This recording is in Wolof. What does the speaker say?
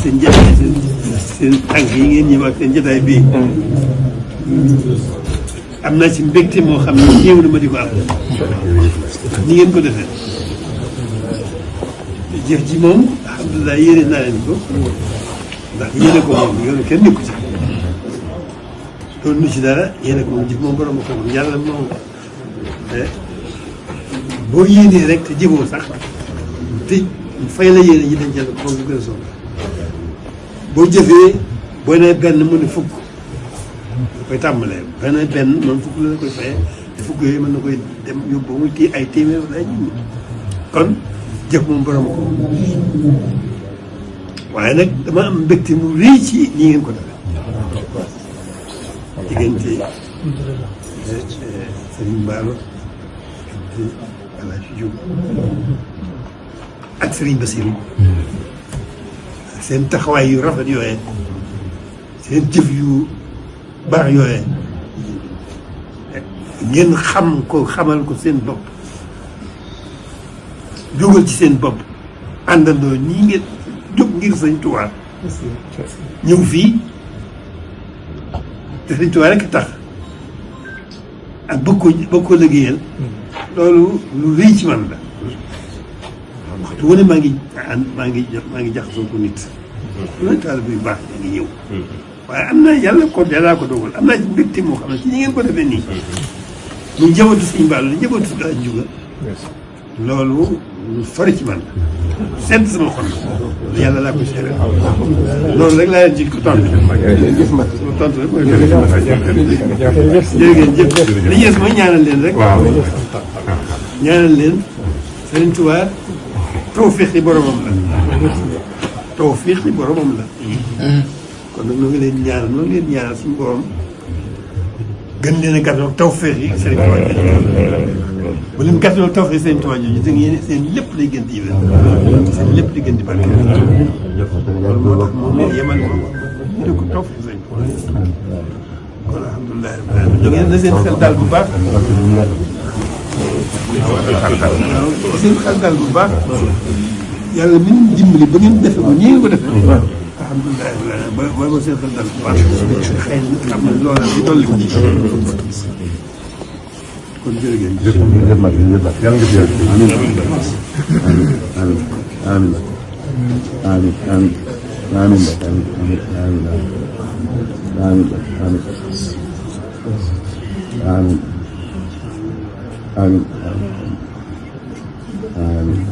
seen jotaay seen tànk yi ngeen ñëw ak seen jotaay bii am naa ci mbégte moo xam ne néew na ma di ko am ni ngeen ko defee jëf ji moom alhamdulilah yéene naa leen ko ndax yéene ko moom yoonu kenn nekku ci doon nu ci dara yéene ko moom jëf moom borom ko moom yàlla moom boo yéenee rek te jëfoo sax te fay la yéene ñi dañ ca moom lu gën a soxla boo jëfee boo nee benn mu ne fukk da koy tàmbalee benn moom fukk la koy fayee te fukk yooyu mën na koy dem yóbbu muy téye ay téeméer wala ay junni kon jëf moom borom ko waaye nag dama am mbégte mu rëy ci nii ngeen ko defee diggante Serigne Mballo ak El Hadj Diouf ak Serigne Bassirou seen taxawaay yu rafet yooyee seen jëf yu baax yooyee ngeen xam ko xamal ko seen bopp jógal ci seen bopp àndandoo ñii ngeen jóg ngir Sëñ Tuubaa ñëw fii te Sëñ Tuubaa rekk tax ak bëgg ko liggéeyal loolu lu rëy ci man la waxtu wu ne maa ngi jaxasoo ko nit lu ne taal bi baax yaa ngi ñëw waaye am na yàlla ko dogal am naa ci mbégte moo xam ne ci ñi ngeen ko defee nii mu njabootu Sëñ Mballo li njabootu daa juga loolu lu sori ci man sedd sama xol la yàlla laa koy seere loolu rek laa leen ci ko tontu tontu rek mooy jërëjëf li ñees mooy ñaanal leen rek ñaanal leen Sëriñ Tuubaa tawfiix yi boromam la tawfiix yi boromam la kon nag noo ngi leen ñaanal suñu borom gën leen a gàttal tawfiix yi Sëriñ Tuubaa bu leen gàttal tawfiix Sëriñ Tuubaa jooju te ngeen seen lépp lay gën di yéwén seen lépp di gën di barke loolu moo tax moom leen yemal ko ñu ne ko tawfiix Sëriñ Tuubaa kon alhamdulilah rabbil aalamiin na seen xel daal bu baax seen xel daal bu baax yàlla mi ngi dimbali ba ngeen defe ko nii ngeen ko defee alhamdulilah ba seen xel daal bu baax xëy na xam ne loola di dolli ko ci kon jërëjëf yàlla nga fi yàgg amiin amiin amiin amiin amiin amiin amiin amiin amiin